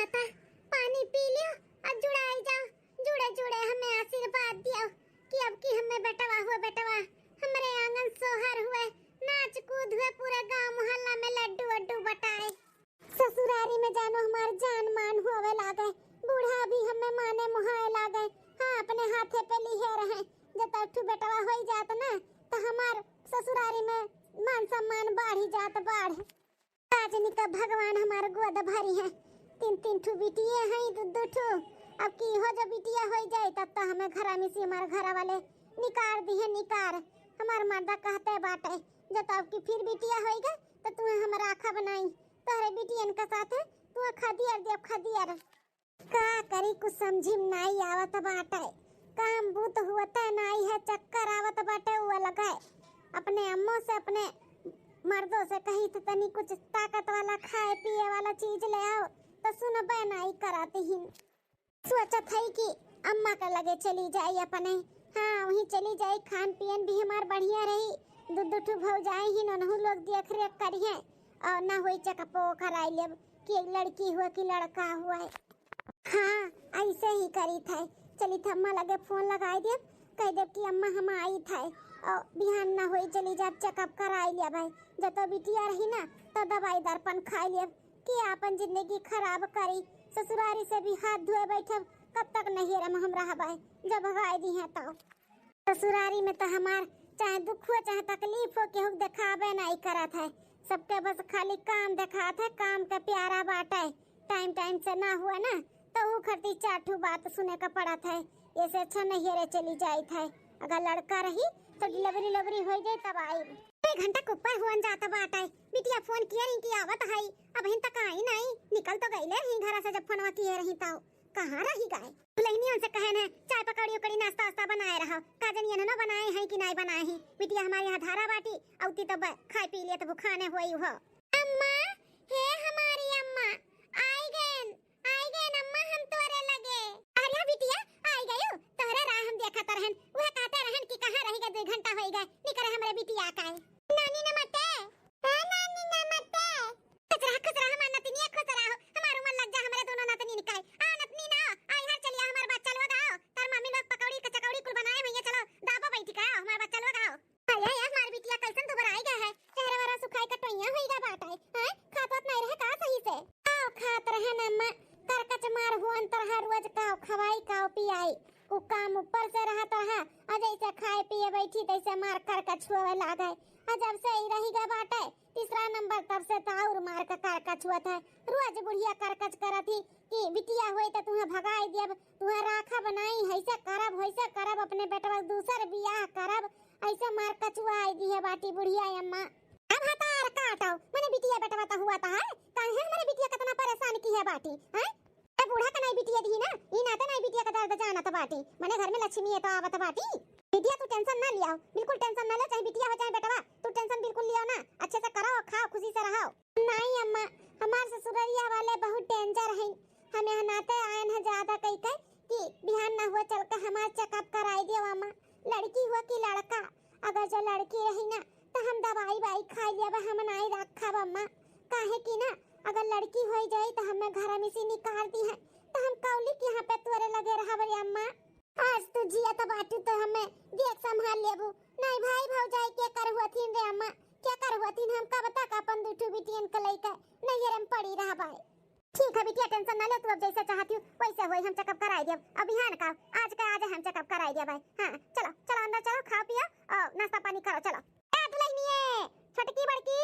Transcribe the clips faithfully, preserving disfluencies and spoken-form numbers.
पानी पी लियो और जुड़ाई जाओ, जुड़े जुड़े हमें आशीर्वाद दियो कि अब की हमें बेटवा हुए, बेटवा हमरे आंगन सोहर हुए, नाच कूद हुए, पूरे गांव मोहल्ला में लड्डू वड्डू बटाए। ससुरारी में जानो हमार जान मान होवे लागे, बूढ़ा भी हमें माने मुहाए लागे। हाँ, अपने हाथे पे लिहे रहे, जब तक ठू बेटवा होई जात ना, तो हमार ससुरारी में मान सम्मान बढ़ी जात बढ़। राजनी का भगवान हमार गोद भरी है, तीन तीन ठू बिटिये हैं, दू दू ठू। अब की हो जो बिटिया होई जाए, तब तो हमें घरा में से हमार घर वाले निकार दी है, निकार। हमार मर्दा कहते बाटे, जब तक की फिर बिटिया होई गए, तो तुम्हें हम राखब नाई। तोहरे बिटियन के साथे तू खदियर देव खदियर। का करी, कुछ समझी में नाई आवत बाटे। काम बूत हुअते नाई है, चक्कर आवत बाटे उ अलग है। अपने अम्मो से, अपने मर्दों से कही तो तनी कुछ ताकत वाला खाए पिए वाला चीज ले आओ, तो सुनबे नाई करत ही। सोचत हई कि अम्मा के लगे चली जाई अपने। हाँ, वहीं चली जाई, खान पियन भी हमार बढ़िया रही। दू दू ठू भौजाई ही, ननहू लोग देख रेख करिहे और ना होई चेकअपो कराई लेब कि लड़की हुआ कि लड़का हुआ है। हाँ, ऐसे ही करी थे। चली थे अम्मा लगे फोन लगाई देब, कह देब कि अम्मा हम आई थे और बिहान ना होई चली जाब चेकअप कराई लेब है। जब तो बिटिया रही ना तो दवाई दर्पण खाई लेब। के आपन जिंदगी खराब करी। ससुरारी से भी हाथ धोए बैठब, कब तक नैहर में हम रहबे, जब भगाए दी हैं तब। ससुरारी में तो हमार चाहे दुख हो चाहे तकलीफ हो, केहू के देखाबे नहीं करत है। सबके बस खाली काम देखात है, काम के प्यारा बाटे। टाइम टाइम से ना हुए ना तो ऊ खरती चार ठू बात सुने का पड़त है। ऐसे अच्छा नैहरे चली जाइत है। अगर लड़का रही तो डिलीवरी उलीवरी हो जाए तब आई। एक घंटा के ऊपर हुअन जात बाटे। बिटिया फोन किया रही कि आवत हई, अबहिन तक आई नाई। निकल तो गईले रही घरा से जब फोनवा किए रही तब। कहाँ रही गए? दुल्हनियन से कहे न चाय पकौड़ी उकड़ी नाश्ता वास्ता बनाए रहो। का जनी एननो बनाए हैं कि नाई बनाए हैं। बिटिया हमारे यहाँ धारा बाटी, औती तो ब-, खाए पी लिए तो भुखाने होई हो। अम्मा, हे हमारी अम्मा, आई गए। आई गए अम्मा हम तोरे लगे। अरे बिटिया, आई गयू। तोहरे राह हम देखत रहन। वह कहते रहन कि कहाँ रही गए, दो घंटा होई गए। निकरे हमरे बिटिया का है। नानी नमस्ते। हाँ नानी नमस्ते। खुश रहा, खुश रहा, हमार नतनिया खुश रहा हो। हमार उमर लग जा हमरे दोनों नतनी निकाय। आ नतनी ना, आ इधर चलिया हमार बच्चा लोग आओ। तार मम्मी लोग पकौड़ी कचकौड़ी कुल बनाए भैया, चलो दाबो बैठ के आओ, हमार बच्चा लोग आओ। अरे यार, हमार बिटिया कैसन दुबराई गया है, चेहरा वेहरा सुखाई कटोइया होई गा बाटे, हैं? खात वात नहीं रहे का सही से? काव खात रहे न अम्मा, करकच मार हुअन तरहा रोज काव खवाई काव पियाई। उ काम ऊपर से रहत रहा, आ जैसे खाए पिए बैठी तैसे मार करकच हुए लागे। आ जब से ई रही गा बाटे, तीसरा नंबर तब से तो और मार के करकच हुअत है। रोज बुढ़िया करकच करत ही कि बिटिया होई तो तुहें भगाई दियब, तुहें राखब नहीं, ऐसे करब, वैसे करब, अपने बेटवा के दूसर बियाह करब, ऐसे मार कचुआ आई दी है बाटी बुढ़िया अम्मा। अब हतार काटो, मने बिटिया बेटवा तो हुआ तो है, काहे हमारे बिटिया कितना परेशान की है बाटी, हैं? ए बूढ़ा का नहीं बिटिया दी ना, ई नाते नहीं बिटिया का दर्द जानत बाटी, मने घर में लक्ष्मी है तो आवत बाटी। बिटिया तू टेंशन ना लियाओ, बिल्कुल टेंशन ना लो, चाहे बिटिया हो चाहे बेटवा, तू टेंशन बिल्कुल लियो ना, अच्छे से करो, खाओ, खुशी से रहो। नहीं अम्मा, हमार ससुररिया वाले बहुत डेंजर हैं। हम यहाँ नाते आयन है ज्यादा कई के कि बिहान ना हुआ चल के हमार चेकअप कराई दियो अम्मा, लड़की हुआ कि लड़का। अगर जो लड़की रही ना तो हम दवाई वाई खाई लेबे, हम नाई रखब अम्मा। काहे कि ना अगर लड़की होई जाई तो हमें घर में से निकाल दी है, तो हम कौली के यहाँ पे तोरे लगे रहब रे अम्मा। आज तू जियत बाटू तो हमें देख संभाल लेबू। नहीं भाई भौजाई के कर हुअथिन रे अम्मा, के कर हुअथिन? हम कब तक अपन दुठू बिटियन के लइके नैहर में पड़ी रहबाई? ठीक है बिटिया, टेंशन ना ले तू, अब जैसे चाहती हूँ वैसे होई, हम चेकअप कराई देब। अब बिहान का, आज का आज हम चेकअप कराई देब भाई। हाँ चलो, चलो अंदर चलो, खाओ पियो और नाश्ता पानी करो, चलो। ए दुल्हनिए, छोटकी बड़की,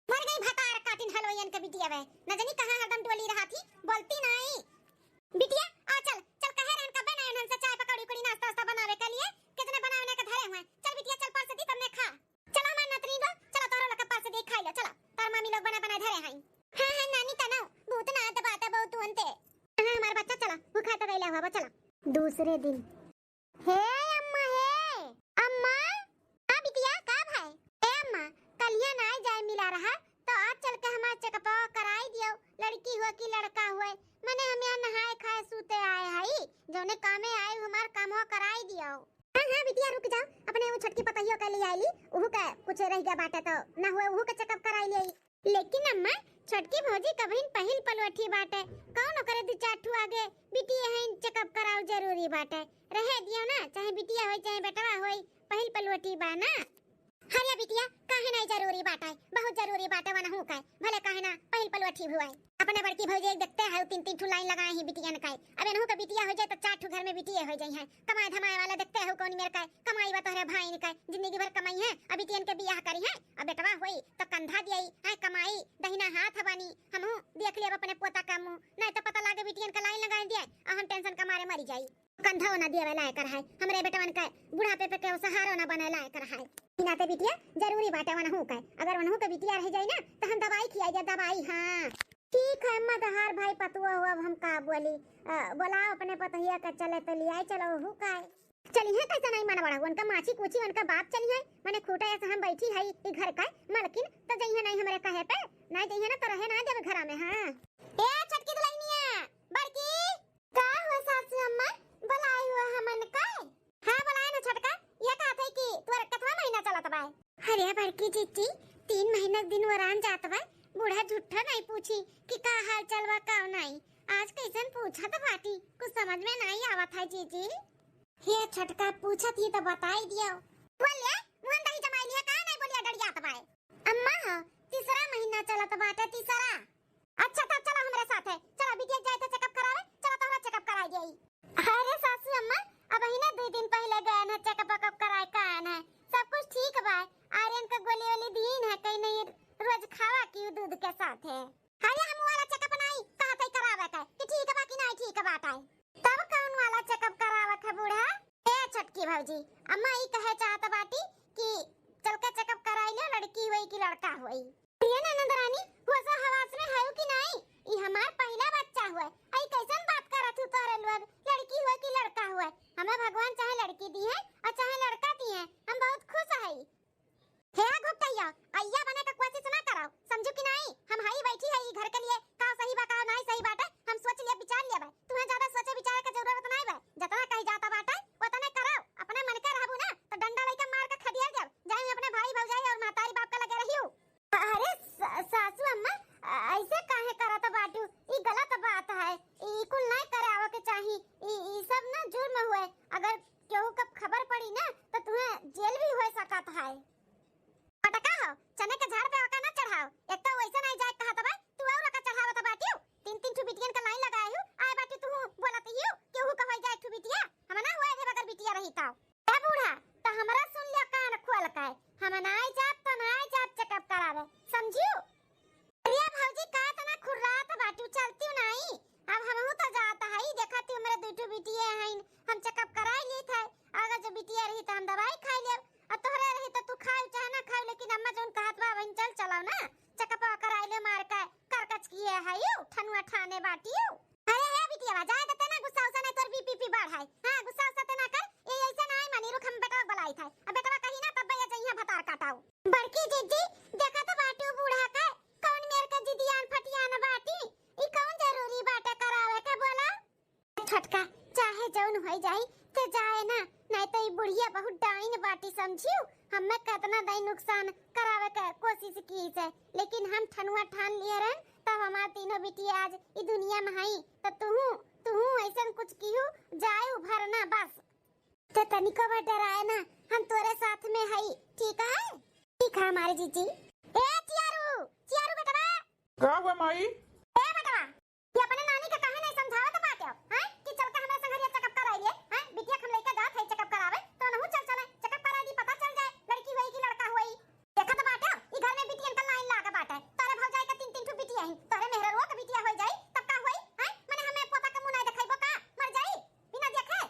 मर गई भतार काटिन हलवैयन के बिटिया वे, न जानी कहाँ हरदम डोली रहा थी, बोलती नहीं। बिटिया, आ चल, चल, कहे रहन कबे ना एनहन से चाय पकौड़ी उकड़ी नाश्ता वास्ता बनावे के लिए, कितने बनावे के धरे हुए। चल बिटिया, चल परस दी तब ने खा। चलो हमार नतनी दो, चलो तोहरो लोग के परस दी खाई लो, चलो। तार मामी लोग बना बना धरे हैं। हाँ, हाँ, नानी तनो, बहुत ना आत बात है, बहुत तुअंते। हाँ, हमार बच्चा चलो, वो खा तो गईला हुआ, चलो। दूसरे दिन। हे अम्मा, हे अम्मा। हाँ बिटिया, का भाई? ए अम्मा, कलिया ना जाए मिला रहा, तो आज चल के हमार चेकअपवा कराई दियो, लड़की हुआ कि लड़का हुए। मने हम यहाँ नहाए खाए सूते आए हई, जौने कामे आए हमार कामवा कराई दियो। हाँ, हाँ बिटिया, रुक जाओ, अपने वो छोटकी पतोहियो के ले आइली, उहू के कुछ रह गया बाटे तो ना हुए, उहू के चेकअप कराई ले आई। लेकिन अम्मा, छोटकी भौजी कबहिन पहिल पलवठी बाटे, कौन ओकरे दू चार ठू आगे बिटिया हइन, checkup कराउ जरूरी बाटे। रहे दियो ना, चाहे बिटिया होई, चाहे बेटवा होई, पहिल पलवठी बा ना। अरे बिटिया, काहे नाई जरूरी बाटे, बहुत जरूरी बाटे वनहू का, भले काहे ना पहिल पलवठी हुआ है। अपने बड़की भौजी एक देखते हैं, तीन तीन ठू line लगाए ही बिटियन का। अब इनहू का बिटिया हो जाए तो चार ठू घर में बिटिया हो जाई हैं। कमाए धमाए वाला देखते हो कौन मेर का, कमाई बा तोहरे भाई का, जिंदगी भर कमाई है, अब बिटियन के बियाह करी है, अब बेटवा होई तो कंधा दियाई है, कमाई दहिना हाथ बनी, हमहू देख लेब अपने पोता का मुंह, नहीं तो पता लागे बिटियन का line लगाए दिए और हम tension का मारे मरी जाई। कंधा ना दियावे लायक रहाय, हमरे बेटवन के बुढ़ापे पे केहू सहारो ना बने लायक रहाय। ई नाते बिटिया जरूरी बाटे वनहू के, अगर वनहू के बिटिया रह जाई ना तो हम दवाई खियाई दे, दवाई। हाँ ठीक है अम्मा, तहार भाई पतुआ हो, अब हम का बोली। अ, बोलाओ अपने पतोहिया के, चले तो लियाई चलो ओहू का। चली है कैसे नहीं मन बड़ा, उनका माची कूची उनका बाप चली है, मने खूटा ऐसे हम बैठी है ई घर का मलकिन, तो जइहे नहीं हमरे कहे पे, नहीं जइहे ना तो रहे ना देवे घरा में। हाँ ए छोटकी दुल्हनिया, बड़की। का हुआ सासू अम्मा, बुलाए हुआ हमन का? हाँ, बुलाए ना छोटका, ये कहत है कि तोर कतवा महीना चलत बा? अरे बड़की जीजी, तीन महीना के दिन वरान जात बा, बूढ़ा झूठा नहीं पूछी कि का हाल चाल बा, का नहीं। आज कैसन पूछत बाटी, कुछ समझ में नहीं आवत है जीजी। हे छोटका, पूछत ही तो बताई दियो। बोलिए, मुहन दही जमाई लिया, का नहीं बोलिया डरियात बा? अम्मा हो, तीसरा महीना चलत बाटे, तीसरा। अच्छा, तब चला हमरे साथे, चला बिटिया जाए थे checkup करावे, चला तोहरा checkup कराई जाई। अरे सासू अम्मा, अबहिने दुई दिन पहिले गए न checkup वकअप कराए का आए न, सब कुछ ठीक बा। आयरन का गोली वोली दीन है, कहीं नहीं रोज खावा की दूध के साथे। अरे हम वाला checkup नहीं कहत है करावे का कि ठीक बा कि नहीं ठीक बाटे। तब कौन वाला checkup करावे का बूढ़ा? ए छोटकी भौजी, अम्मा ई कहे चाहत बाटी कि चल के checkup कराई ले, लड़की होई कि लड़का होई। प्रिय ननद रानी, होश हवास में हऊ कि नाई? ई हमार पहिला बच्चा हुए। आई कैसन बात करत हू तोहरे लोग? लड़की हुए कि लड़का हुए? हमें भगवान चाहे लड़की दी है और चाहे लड़का दी है, हम बहुत खुश हई। हे घुपटैया, अइया बने का कोशिश ना करो, समझू कि नाई? हम हई बैठी है ई घर के लिए, का सही बा का नाई सही बाटे, हम सोच लिया विचार लिया बा। तुम्हें ज्यादा सोचे विचारे के जरूरत नाई बा, जितना कही जाता बाटे उतने करो। अपने मन के रहबू ना तो डंडा लइके मार के खदेड़ देब, जाए अपने भाई भौजाई और महतारी बाप के लगे रहियो। अरे सा-, सासू अम्मा, अ-, ऐसे काहे करत बाटू? ई गलत बात है, ई कुल नहीं करे आवे के चाही। ई, ई सब ना जुर्म हुए। अगर केहू के खबर पड़ी ना तो तुम्हें जेल भी हो सकत है। पटका हो, चने के झाड़ पे ओका ना चढ़ाओ। एक तो वैसे नहीं जाए कहत बा, तू और ओका चढ़ावत बाटियो। तीन तीन ठू बिटियन का line लगाए हूँ, आए बाटी तू बोलत हियो, केहू का होई जाए ठू बिटिया, हम ना हुए थे बगर बिटिया रही तो। ए बूढ़ा, त हमरा सुन लिया कान खोल के, हम नाय जाब त नाय जाब checkup करावे, समझियो? अरे भौजी, का इतना खुर्रात बाटू, चलतियो नाई? अब हमहू त जात हई, देखत ही हमरे दुई ठो बिटिये हईन, हम checkup कराई लेत है, अगर जो बिटिया रही त हम दवाई खाई लेब, और तोहरे रही त तू खाई चाहे ना खाई, लेकिन अम्मा जौन कहत बा वहीं चल चलाओ ना, checkup कराई ले मार के, करकच किए है यू, ठनुआ ठाने बाटियो। अरे हे बिटियावा, जाए दे ते ना, गुस्सा उस्सा नहीं, तोर BP पी बढ़ है। हाँ, गुस्सा उस्सा ते ना कर, ये ऐसे ना आई मानी, रुक हम बेटवा बुलाई था। अब बेटवा कहीं ना तब ये जइया भतार काटाऊ। बड़की जीजी, देखा तो बाटू बूढ़ा का, कौन मेर के जिदियान फटियान बाटी, ई कौन जरूरी बाटे करावे के बोला? छोटका, चाहे जौन होई जाई, ते जाए ना, नहीं तो ई बुढ़िया बहुत डाइन बाटी, समझियो? हमें कितना दाई नुकसान करावे के कोशिश की से, लेकिन हम ठनुआ ठान लिए रहन, तब हमार तीनों बिटिया आज ई दुनिया में हई, तो तुहू, तुहू ऐसन कुछ किहू जाए उभर ना बस। ते तनिको भर डराए ना, हम तोरे साथ में हई, ठीक है? ठीक है हमारे जीजी। ए चियारू, चियारू बेटवा। का हुआ माई? ए बेटवा, ये अपने नानी के काहे नहीं समझावत बाटे हो, हैं? कि चल के हमरा संगरिया checkup कराई लिए, हैं? बिटिया के हम लइके जात है checkup करावे, तो नहु चल चले, checkup कराई दी, पता चल जाए, लड़की होई कि लड़का होई। देखत बाटे हो, ई घर में बिटियन का line लाग बाटे, तोरे भौजाई के तीन तीन ठो बिटिया ही, तोरे मेहररुआ के बिटिया होई जाई, तब का होई, हैं? मने हमें पोता के मुंह नहीं देखाइबो का? मर जाई, बिना देखे।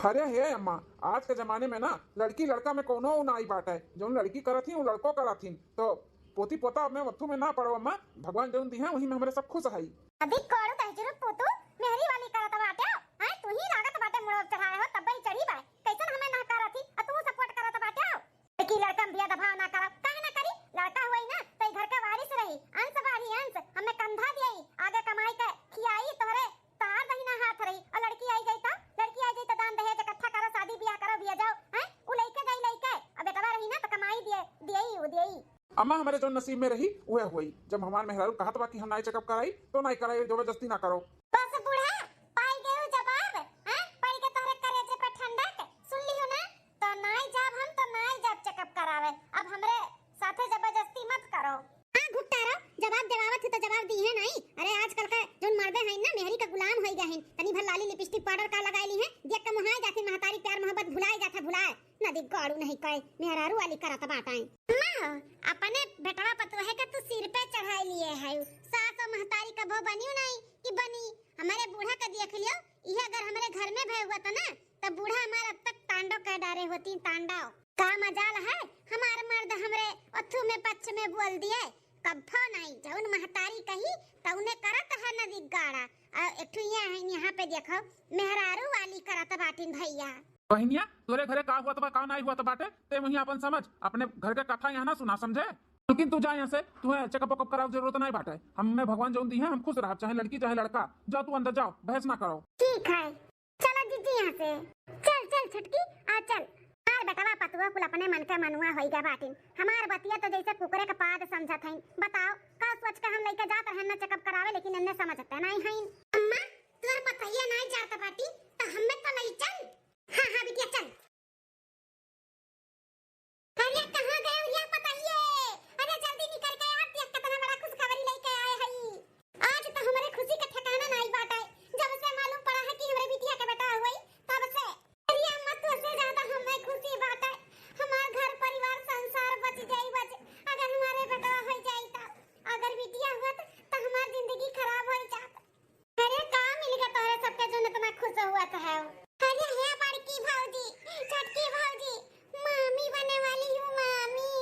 अरे हे अम्मा, आज के जमाने में ना लड़की लड़का में कोनो नाई बाटे, जौन लड़की करत ही, वो लड़को करत ही, तो पोती पोता अपने मत्थू में ना पड़ो अम्मा, भगवान जौन दी है वही में हमरे सब खुश हई। अभी कोड़ू दहजरू पोतू मेहरी वाली करत बाटे, आय तू ही लागत बाटे मुड़वा चढ़ाए हो तब ही चढ़ी बाय, कैसन हमें ना करत ही, आ तू support करत बाटे। देखी लड़का में भेदभाव ना करो, काहे ना करी, लड़का हुई ना तो ई घर के वारिस रही, अंश बाढ़ी अंश, हमें कंधा दियाई, आगे कमाई के खियाई तोहरे, तार दहिना हाथ रही, और लड़की आई जाई तो, लड़की आई जाई तो दान दहेज इकट्ठा करो, शादी ब्याह करो, बिया जाओ, हैं? उ लइके जाई लइके, अब बेटवा रही ना तो कमाई दिए, दियई, उ दियई। अम्मा, हमरे जौन नसीब में रही, उहे होई। जब हमार मेहरारू कहत बा कि हम नाई checkup कराई, तो नाई कराई, जबरदस्ती ना करो। बस बूढ़ा, पाई गयो जवाब, हैं? पड़ के तोहरे करेजे पे ठंडक, सुन लियो ना? तो नाई जाब हम, तो नाई जाब checkup करावे। अब हमरे साथे जबरदस्ती मत करो। हाँ घुट्टारो, जवाब देवावत ही तो जवाब दी है नाई। अरे आजकल का जौन मर्दे हैं ना, मेहरी का गुलाम होई गए हैं। तनी भर लाली lipstick powder का लगाई ली है, देख के मोहाय जाते महतारी, प्यार मोहब्बत भुलाए जाता, भुलाए। नदी गाड़ू नहीं कहे, मेहरारू वाली करत बाटाई। अम्मा हो, अपने बेटवा पतोहे का तू सिर पे चढ़ाई लिए है। सास और महतारी कबो बनियो नहीं कि बनी। हमारे बूढ़ा का देख लियो, इहे अगर हमारे घर में भय हुआ था ना, तब बूढ़ा हमार अब तक तांडव कर डारे होती, तांडव। का मजाल है, हमार मर्द हमरे अथू में पच्छ में बोल दिए, कब्बो नहीं, जौन महतारी कही, तौने करत है नदी गाड़ा। और एक ठो ये है, यहाँ पे देखो, मेहरारू वाली करत बाटिन भैया। बहिनिया, तोरे घरे का हुआ बा, का नाई हुआ बाटे, ते वहीं अपन समझ, अपने घर के कथा यहाँ ना सुना, समझे? लेकिन तू जा यहाँ से, तुम्हें checkup वकअप करावे जरूरत नहीं बाटे। हमें भगवान जौन दी है, हम खुश रहब, चाहे लड़की चाहे लड़का। जाओ तू अंदर जाओ, बहस ना करो। ठीक है, चलो जीजी यहाँ से। चल चल छुटकी, आ चल। हमार बेटवा पतुआ कुल अपने मन के मनुआ होई गए बाटिन। हमार बतिया तो जैसे कुकुरे के पाद समझत हईन। बताओ, का सोच के हम लइके जात रहन ना checkup करावे, लेकिन इन्ने समझते नहीं हईन। अम्मा, तोर पतैया नहीं जात बाटी, तो हमें तो लई चल। हाँ हाँ बिटिया चल। अरे कहाँ गए ये पतैये? अरे जल्दी निकल के आ, देख कितना बड़ा खुशखबरी लेके आए हई। आज तो हमारे खुशी का ठिकाना नहीं बाटे। जब से मालूम पड़ा है कि हमरे बिटिया के बेटा हुई, तब से। अरे अम्मा, तुझसे ज्यादा हमें खुशी बाटे। हमार घर परिवार संसार बच जाई बच, अगर हमारे बेटा हो जाई तो। अगर बिटिया हुआ तो, तो हमार जिंदगी खराब हो जात। अरे का मिल गया तोहरे सबके जोन इतना खुश हुआ तो है? अरे हे बड़की भौजी, छोटकी भौजी, मामी बने वाली हूँ मामी।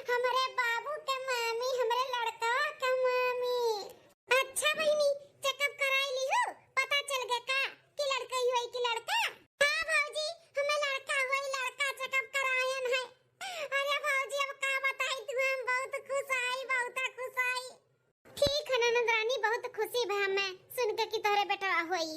हमरे बाबू के मामी, हमरे लड़का के मामी। अच्छा बहिनी, checkup कराई ली हो? पता चल गया का कि लड़का ही होई कि लड़का? हाँ भौजी, हमें लड़का होई, लड़का checkup करायन है। अरे भौजी, अब का बताई तू, हम बहुत खुश आई, बहुत खुश आई। ठीक है ननद रानी, बहुत खुशी भा हमें सुन के कि तोहरे बेटवा होई।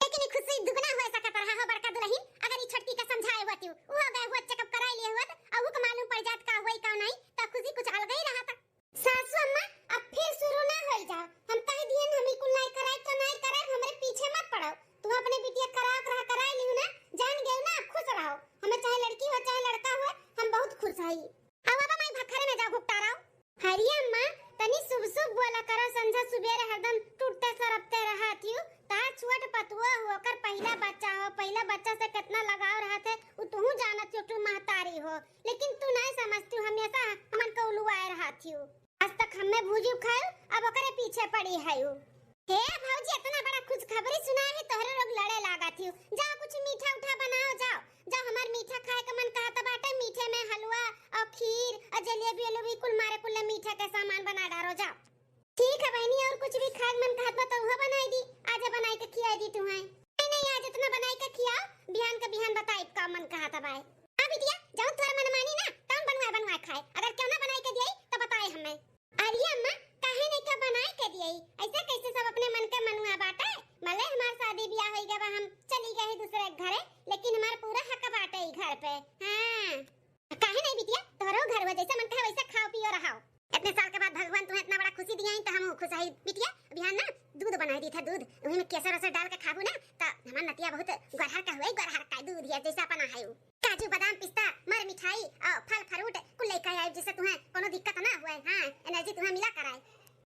लेकिन ई खुशी दुगना हो सकत रहा हो बड़का दुल्हन, अगर ई छोटकी के समझाए होती, वो गए हुआ checkup कराए लिए हुआ, और वो के मालूम पड़ जात का होई का नहीं, तो खुशी कुछ अलग ही रहत। सासू अम्मा, अब फिर शुरू ना होई जाओ। हम कह दिए न, हम ई कुल नाई कराए तो नाई कराए, हमरे पीछे मत पड़ो। तू अपने बिटिया कराओ, करा कराए लियो ना, जान गयो ना, खुश रहो। हमें चाहे लड़की हो चाहे लड़का हो, हम बहुत खुश हई। अब अब माई भखरे में जाओ घुपटा रहो। हरिया अम्मा, तनी शुभ शुभ बोला करो, संझा सुबेरे हरदम टूटते सरपते रहत यू। तार छोट पतुआ हो, ओकर पहिला बच्चा हो, पहिला बच्चा से कितना लगाव रहत है, उ तुहू जानत हो, तू महतारी हो, लेकिन तू नहीं समझती, हमेशा हमन के उलुआए रहत हो। आज तक हमें भूजू खायो, अब ओकरे पीछे पड़ी है उ। हे भौजी, इतना बड़ा खुशखबरी सुना है, तोहरे लोग लड़े लागा थी। जाओ कुछ मीठा उठा बनाओ, जाओ, जाओ, हमार मीठा खाए के मन कहत बाटे, मीठे में हलवा और खीर और जलेबी उलेबी कुल मारे कुल्ले मीठा के सामान बना डारो, जाओ। ठीक है बहनी, और कुछ भी खाए के मन कहत बा तो उहो बनाई दी, आज बनाई के खियाई दी तुम्हें। नहीं, नहीं, आज इतना बनाई के खियाओ, बिहान के बिहान बताई का मन कहत बाए। हाँ बिटिया, जौन तोहर मन मानी ना, तौन बनवाए बनवाए खाए। अगर केहू ना बनाई के दियाई, तो बताए हमें। अरे अम्मा, काहे नहीं का बनाए के दियाई? ऐसे कैसे सब अपने मन के मनुआ बाटे? भले हमार शादी ब्याह होई गवा, हम चली गए दूसरे के घरे, लेकिन हमार पूरा हक बाटे ई घर पे। हाँ। काहे नहीं बिटिया, तोहरो घर हुआ, जैसे मन कहे वैसे खाओ पियो रहो। इतने साल के बाद भगवान तुम्हें इतना बड़ा खुशी दिया है, तो हम खुश है बिटिया। बिहान ना दूध बनाई दी था, दूध, वही में केसर वेसर डाल के खाबू ना, तो हमार नतिया बहुत गरहर का हुए, गरहर का दूध है जैसे अपना है। काजू, बादाम, पिस्ता, मर मिठाई और फल फ्रूट कुल लेकर आए, जिससे तुम्हें कोनो दिक्कत ना हुए। हाँ, एनर्जी तुम्हें मिला कराए।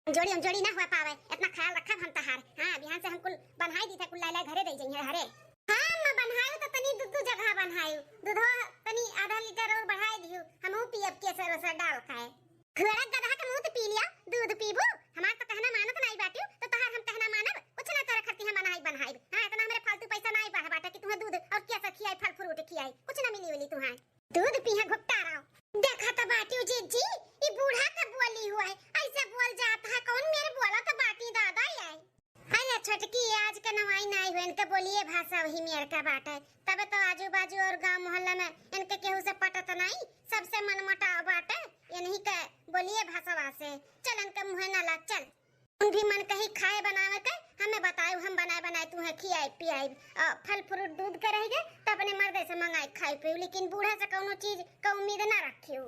जोड़ी हम जोड़ी ना हुआ पावे, इतना ख्याल रखब हम तहार। हाँ, बिहान से हम कुल बन्हाई दी था, कुल लाई लाई घरे दे जाइए हरे। हाँ, मैं बन्हायु तो तनी दू दू जगह बन्हायु, दूधो तनी आधा लीटर और बढ़ाई दियो, हमहू पियब केसर वेसर डाल खाए। घोड़ा गधा के मुंह पी लिया, दूध पीबू? हमार तो कहना मानत नाई बाटियो, तो तहार हम कहना मानब? कुछ ना तोरे खर्ची हम बनाई बनाई। हाँ, इतना हमरे फालतू पैसा नाई बढ़ बाटे कि तुम्हें दूध और केसर खियाई, फल फ्रूट खियाई, कुछ ना मिली उली तुम्हें। दूध पीहा घुट्टा रहो। देखा तो बाटियो जीजी, ई बूढ़ा के बोली हुआ है, ऐसे बोल जाता है, कौन मेरे बोला तो बाटी दादा ही है। अरे छोटकी, आज के नवाई नाई हुए, इनके बोलिए भाषा वही मेर का बाटे। तबे तो आजू बाजू और गांव मोहल्ला में इनके केहू से पटत नाई, सबसे मनमुटाव बाटे। इन्हीं के बोलिए भाषा से। चल इनके मुँहे ना लाग, चल। उन भी मन कही खाए बनावे के, हमें बताए, हम बनाए बनाए तुम्हें खियाए पियाए। और फल फ्रूट दूध के रह गए तो अपने मर्दे से मंगाए खाए पियो, लेकिन बूढ़ा से कौनो चीज का उम्मीद ना रखियो।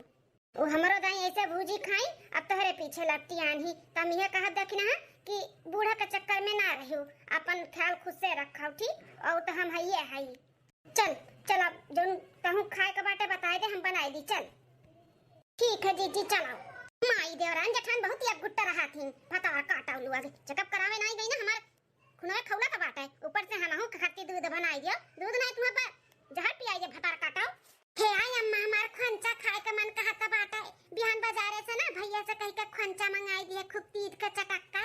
उ हमरो दाई ऐसे भूजी खाई, अब तोहरे पीछे लपटी आन ही। त हम इहे कहत देखी ना कि बूढ़ा के चक्कर में ना रहियो, अपन ख्याल खुद से रखो, ठीक? और तो हम हइये हई। चल, चल, अब जौन कहूँ खाए के बाटे बताए दे, हम बनाए दी। चल, ठीक है जीजी, चलाओ। माई देवरान जेठान बहुत ही एक गुट्टा रहा थी, भतार काटा उलुआ के चेकअप करावे नाई गई ना, हमार खुनवे खौला त बाटे, ऊपर से हमहू के खातिर दूध बनाई दियो। दूध नाई तुम्हें पर जहर पियाई दे, भतार काटा। हे आई अम्मा, हमार खोंचा खाए के मन कहत बाटे, बिहान बाजारे से ना भैया से कही के खोंचा मंगाई दिए, खूब तीत के चटक के।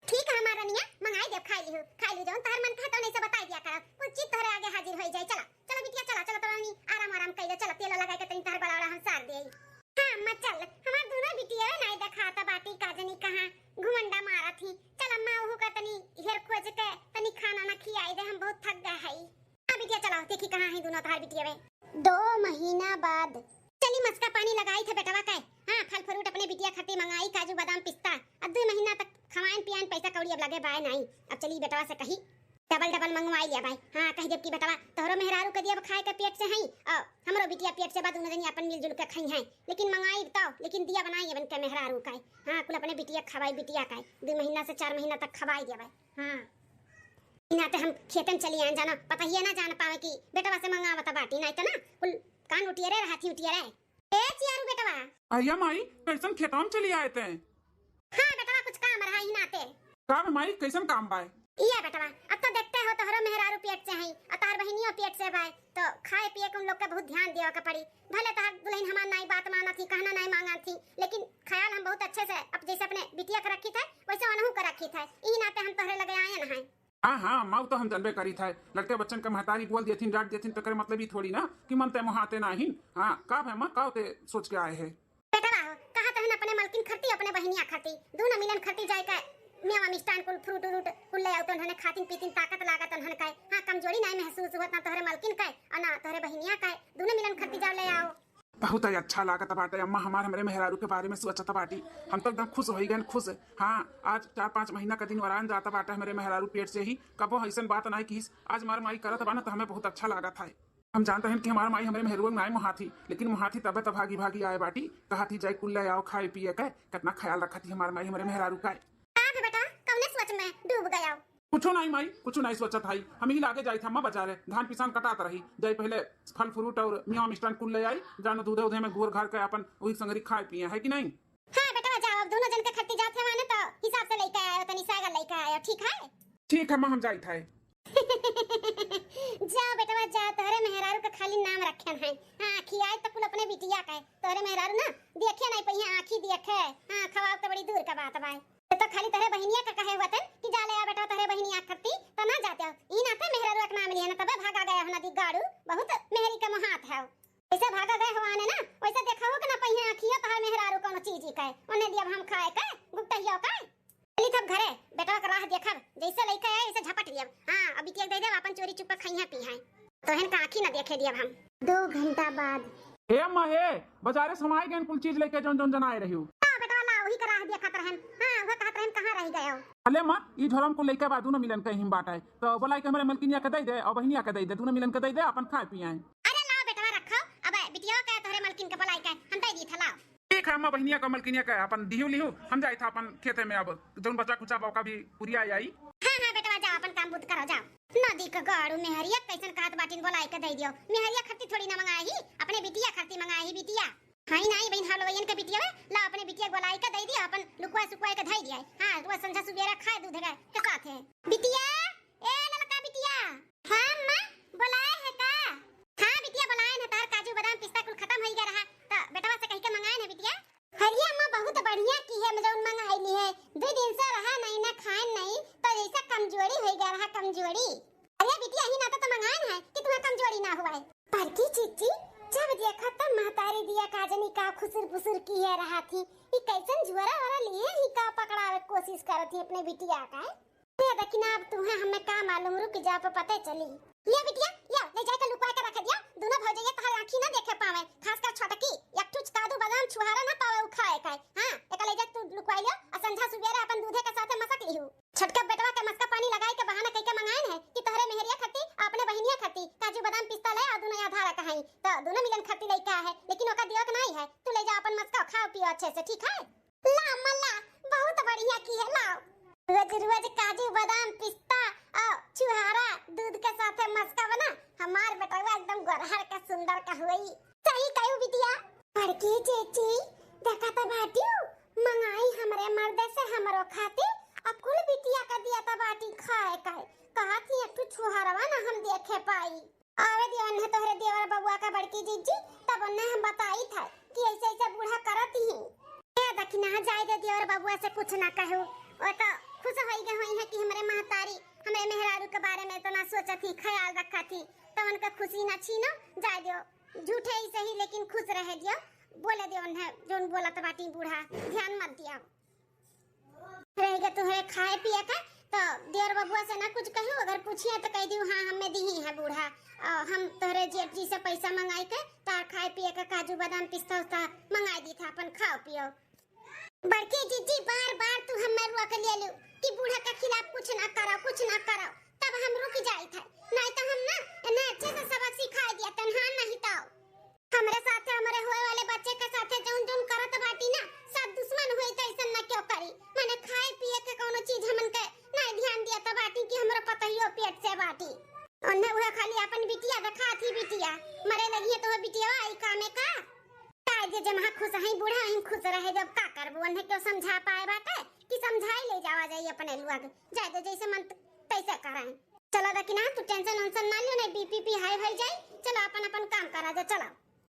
ठीक है हमार रनिया, मंगाई देब, खाई लिहू, खाई लिहू, जौन तोहर मन कहे तौन ऐसे बताई दिया करब, कुल चीज तोहरे आगे हाजिर होई जाई। चला, चला बिटिया, चला, चला, तोरा नी आराम, आराम कइले, चला, तेल लगाई के तनी तोहर बड़ा, बड़ा हम सार देई। हाँ अम्मा, चल, हमार दोनों बिटिया नाई देखात बाटी, का जनी कहाँ घुमंडा मारत ही। चल अम्मा, ओहू का तनी हेर खोज के तनी खाना ना खियाई दे, हम बहुत थक गए हई। हाँ बिटिया, चला, देखी कहाँ है दोनों तोहार बिटिया वे। दो महीना बाद। चली, मस्का पानी लगाई थे बेटवा के। हाँ, फल फ्रूट अपने बिटिया खातिर मंगाई, काजू, बादाम, पिस्ता। अब दो महीना तक खवाइन पियाइन, पैसा कौड़ी अब लगे बाय नाई। अब चली बेटवा से कही, डबल डबल मंगवाई लिया भाई। हाँ, कह देब कि बेटवा, तोहरो मेहरारू के दिया खाए के पेट से हई, और हमरो बिटिया पेट से बा, दोनों जनी अपन मिलजुल के खाई हैं। लेकिन मंगाई तो, लेकिन दिया बनाई अपन के मेहरारू का। हाँ, कुल अपने बिटिया खवाई, बिटिया का। दो महीना से चार महीना तक खवाई दिया भाई। हाँ। इना ते हम खेते में चली आए, जाना पता ही है ना, जान पावे कि बेटवा से मंगावत बाटी, नहीं तो ना कुल कान उठिए रे, रहती उठिए रे। ए चियारू बेटवा। अहिया माई, कैसन खेतवा में चली आए ते? हाँ बेटवा, कुछ काम रहा ही नाते। का बे माई, कैसन काम बाय? इया बेटवा, अब तो देखते हो तोहरो मेहरारू पेट से हई, और तोहर बहिनियो पेट से बाय, तो खाए पिए के उन लोग के बहुत ध्यान देवे के पड़ी। भले तोहर दुल्हन हमार नाई बात मानत ही, कहना नाई मांगत ही, लेकिन ख्याल हम बहुत अच्छे से, अब जैसे अपने बिटिया के रखी थे, वैसे ओनहू के रखी थे। ई नाते हम तोहरे लगे आए न हैं। हाँ, हाँ, अम्मा, उ तो हम जनबे करी थे। लड़के बच्चन के महतारी बोल दियथिन, डांट दियथिन, तो करे मतलब ई थोड़ी ना कि मन ते मोहाते ना हिन। हाँ, का भे अम्मा, का ते सोच के आए है? बेटवा हो, कहा तहन अपने मलकिन खरती, अपने बहिनिया खरती, दोनों मिलन खरती जाए के मेवा मिष्टान कुल फ्रूट उरूट कुल ले आओ, तो उन्होंने खातिन पीतिन ताकत लागत उन्होंने कहे। हाँ, कमजोरी नहीं महसूस हुआ ना तोहरे मलकिन कहे और ना तोहरे बहिनिया कहे, दोनों मिलन खरती जाओ ले आओ। बहुत ही अच्छा लागत बाटे अम्मा, हमार हमरे मेहरारू के बारे में सोचत बाटी। हम तो एकदम खुश होई गए, खुश। हाँ, आज चार पाँच महीना का दिन वरान जाता बाटे हमरे मेहरारू पेट से ही। कबो ऐसन बात नाई किहिस, आज हमार माई करत बा ना, तो हमें बहुत अच्छा लागत है। हम जानते हैं कि हमार माई हमरे मेहरुआ नाई मोहाथी, लेकिन मोहाथी तबे तो भागी भागी आए बाटी, कहा थी जाए कुल ले आओ खाए पिए के, कितना ख्याल रखा थी हमार माई हमरे मेहरारू का। का है बेटा, कौने सोच में डूब गया? कुछो नाई माई, कुछो नाई सोचत हई। हम ही लागे जाई था अम्मा बाजारे, धान पिसान कटात रही, जाई पहले फल फ्रूट और मेवा मिष्टान कुल ले आई, जानो दूधे उधे में घोर घार के अपन वही संगरी खाए पिए, है कि नहीं? हाँ बेटवा, जाओ, अब दोनों जन के खट्टी जात है माने तो हिसाब से लेके आयो, तनी सागर लेके आयो, ठीक है? ठीक है माँ, हम जाई था। जाओ बेटवा जाओ, तोहरे मेहरारू के खाली नाम रखे हैं। हाँ, खियाए तो कुल अपने बिटिया का है, तोहरे मेहरारू ना देखे नहीं पहिया, आँखी देखे। हाँ, खवाओ तो बड़ी दूर का बात बाय। ये तो खाली तोहरे बहिनिया का कहे हुआ तन कि जा ले आ बेटवा तोहरे बहिनिया खत्ती, तो ना जाते हो। ई नाते मेहरारू एक नाम लिया ना, तबे भागा गया हो ना दी गाड़ू, बहुत मेहरी का मोहात है। जैसे भागा गए हो आने ना, वैसे देखा हो कि ना पहिया आँखियों तोहर मेहरारू कोनो चीज ही कहे, उन्हें दिया हम खाए के, गुप्तहियो के। चली तब घरे, बेटवा के राह देखब, जैसे लइका है, ऐसे झपट लियब। हाँ, अब बिटिया के दे देब, अपन चोरी चुप्पे खइहें पीहें। तोहन का आँखी न देखे दियब हम। दो घंटा बाद। ए अम्मा हे, बाजारे से हम आए गए, कुल चीज लेके जौन जौन जनाए रही हो। हाँ बेटवा, ला, वही के राह देखत रहन। हाँ, वह कहत रहन, कहाँ रह गए हो? अले अम्मा, ई झोरम को लेके बा, दोनों मिलन के हिम बाटे। तो बोलाई के हमरे मलकिनिया के दे दे, और बहिनिया के दे दे, दोनों मिलन के दे दे, अपन खाए पिए। अरे लाओ बेटवा, रखो, अब बिटिया के तोहरे मलकिन के बोलाई के हम दे दी था, लाओ। ठीक है अम्मा, बहिनिया का मलकिनिया का अपन दिहू लिहू, हम जाई था अपन खेते में, अब जौन बचा खुचा बा ओका भी पुरिया आई। हाँ, हाँ बेटवा, जाओ अपन काम बुत करो, जाओ। नदी के गाड़ू मेहरिया कैसन कहत बाटिन, बोलाई के दे दियो। मेहरिया खत्ती थोड़ी ना मंगाई ही, अपने बिटिया खत्ती मंगाई ही, बिटिया। हाई नाई बहिन, हम लोगन के बिटिया वे, ला अपने बिटिया के बोलाई के दे दियो, अपन लुकवा सुकवा के धई दिया। हाँ, रोज संझा सुबेरा खाए दूध के, के साथ है। बिटिया, ए ललका बिटिया। हाँ अम्मा, बोलाए है का? हाँ बिटिया, बोलाए है, तार काजू बादाम पिस्ता कुल खत्म होई गया रहा, तो बेटवा से कही के मंगाए है बिटिया। हरिया अम्मा बहुत बढ़िया की है, जौन मंगाई ली है, दो दिन से रहा नहीं ना खाए नहीं, तो जैसे कमजोरी होई गया रहा, कमजोरी। अरे बिटिया, ही ना तो, तो मंगाए है कि तुम्हें कमजोरी ना हुआ है। पर की चीची, जब देखा तब महतारी दिया काजनी का खुसुर फुसुर की है रहा थी, ई कैसन जुआरा वाला लिए ही का पकड़ावे कोशिश करत ही अपने बिटिया का। ये देखी ना, अब तुम्हें हमें का मालूम, रुक जा, पे पते चली। या बिटिया, या, ले जाके लुकवा के रख दिया। दोनों भौजैया तोहर आँखी ना देखे पावे, खासकर छोटकी, एक ठुच कादू बादाम छुहारा ना पावे उ खाए के। हाँ, एका ले जा तू लुकवा लियो, और संझा सुबेरे अपन दूधे के साथे मसक लिहू। छोटका बेटवा के मस्का पानी लगाए के बहाना कई के मंगाए है कि तोहरे मेहरिया खत्ती, अपने बहिनिया खत्ती, काजू बादाम पिस्ता ले और दोनों यहाँ धारा कहाई, तो दोनों मिलन खत्ती लइका है, लेकिन ओका दियो के नहीं है, तू ले जा अपन कैसे, ठीक है? ला अम्मा ला, बहुत बढ़िया किहे, लाओ। रोज रोज काजू, बादाम, पिस्ता और छुहारा दूध के साथे मस्का बना, हमार बेटवा एकदम गोरहर का सुंदर का होई। सही कहू बिटिया। बड़की चीची, देखा त बाटियो, मंगाई हमरे मर्दे से हमरो खातिर, अब कुल बिटिया का दिया त बाटी खाए का। कहा थी एक ठो छुहारवा ना हम देखे पाई। आवे दियो उन्हें तोहरे देवर बबुआ का बड़की जीजी, तब उन्हें हम बताई था कि ऐसे ऐसे बूढ़ा करत ही। ए दखिना, जाए दे देवर बबुआ से कुछ ना कहू, वो तो खुश होई गए होई है कि हमरे महतारी हमरे मेहरारू के बारे में इतना सोचत ही, ख्याल रखत ही, तो उनका खुशी ना छीनो, जाए दियो, झूठे ही सही लेकिन खुश रहे दियो, बोले दियो उन्हें जोन बोलत बाटी बूढ़ा, ध्यान मत दिया। रहेगा तुहरे खाए पिए का, तो देवर बबुआ से ना कुछ कहू, अगर पूछिए तो कह दियो, "हाँ, हमें दीही है बूढ़ा, और हम तोहरे जेठ जी से पैसा मंगाई के तार खाए पिए का काजू बादाम पिस्ता उस्ता मंगाई दी था, अपन खाओ पियो।" बड़की जीजी, बार बार तू हमें रोक लेलू कि बूढ़ा के खिलाफ कुछ ना करो, कुछ ना करो, तब हम रुक जाई थे, नहीं तो हम ना इन्हें अच्छे से सबक सिखाए दिया, तनहा नहीं तो। हमरे साथे, हमरे होए वाले बच्चे के साथे जौन जौन करत बाटी ना, सब दुश्मन होई त ऐसन ना क्यों करी। माने खाए पिए के कौनो चीज हमन के ना ध्यान दिया त बाटी कि हमरो पतहियो पेट से बाटी। उन्हें उहे खाली अपन बिटिया देखा थी, बिटिया मरे लगी है तो वो बिटिया आई कामे का? काहे जे जमहा खुश हई, बूढ़ा हई, खुश रहे, जब का करबू? उन्हें क्यों समझा पाए बाटे कि समझाई ले जावा जाई अपने लुआ के, जाए दे जैसे मन तैसे करें। चलो दखिना, तू tension वेंशन ना लियो, नहीं बीपी पी हाई भई जाई। चलो अपन अपन काम करा जा, चलो।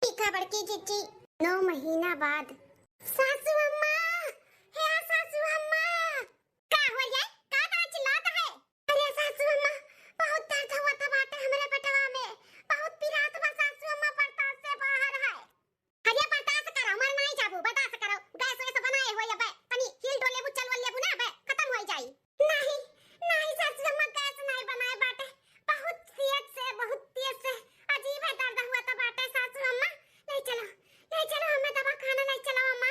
ठीक है बड़की जीजी। नौ महीना बाद। सासू अम्मा, हे सासू अम्मा। का हो रे? का तना चिल्लात है? अरे सासू अम्मा, बहुत दर्द हुआ था बाटे हमरे पेटवा में, बहुत पिरात बा सासू अम्मा, बर्दाश्त से बाहर है। अरे बर्दाश्त करो, मर नहीं जाबू, बर्दाश्त करो। गैस वैस बनाए हो अबे, तनी हिल डोल लेबू, चल वल लेबू ना अबे, खत्म हो जाई। नहीं, नहीं सासू अम्मा, गैस नहीं बनाए बाटे, बहुत तेज से, बहुत तेज से, अजीब है दर्द हुआ था बाटे सासू अम्मा। ले चलो, ले चलो, हमें दवाखाना ले चलो अम्मा।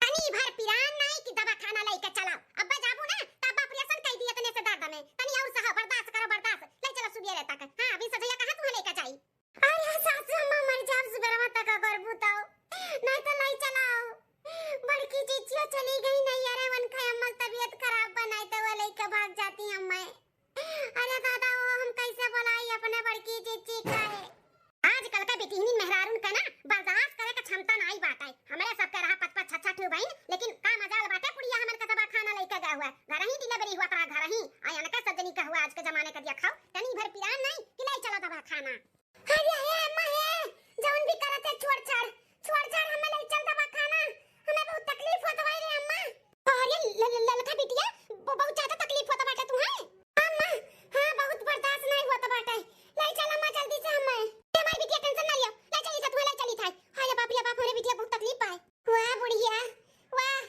तनी भर पिरान नहीं कि दवाखाना लेके चलाओ। अब्बे जाबू ना, तब operation कर दिए तने से दर्द में। तनी और सहा, बर्दाश्त करो, बर्दाश्त। ले चलो सुबेरे तक। हाँ, अभी सजैया कहाँ तुम्हें लेके जाई? अरे सासू अम्मा, मर जाब सुबेरवा तक अगर बुताओ। नहीं तो ले चलाओ। बड़की जीजियो चली गई नहीं, अरे उनका अम्मा तबीयत खराब बनाए तो वो लेके भाग जाती अम्मा। अरे दादा, वो हम कैसे बुलाई अपने बड़की जीजी का है? आजकल के बिटिहनी मेहरारून के ना बर्दाश्त करे के क्षमता नाई बाटे। हमरे सबके रहा पच पच छह छह ठू बहिन, लेकिन का मजाल बाटे पुड़िया हमन के दवाखाना लेके गए हुए। घर ही delivery हुआ तरा, घर ही। आ अनके सब जनी का हुआ आज के जमाने का दिया खाओ, तनी भर पिरान नहीं कि ले चलो दवाखाना। अरे हे अम्मा हे, जौन भी करत है छोड़ छाड़, छोड़ छाड़, हमें ले चल दवाखाना, हमें बहुत तकलीफ होत भाई रे अम्मा। अरे ल-, ल-, ललका बिटिया, ब-, बहुत ज्यादा तकलीफ होत बाटे तुम्हें। अम्मा, हाँ, बहुत बर्दाश्त नहीं होत बाटे, ले चल अम्मा जल्दी से हमें। ए माई बिटिया tension ना लियो, ले चली था तुम्हें, ले चली था। हाय बाप रे बाप, हमरे बिटिया बहुत तकलीफ पाए। वाह बुढ़िया, वाह,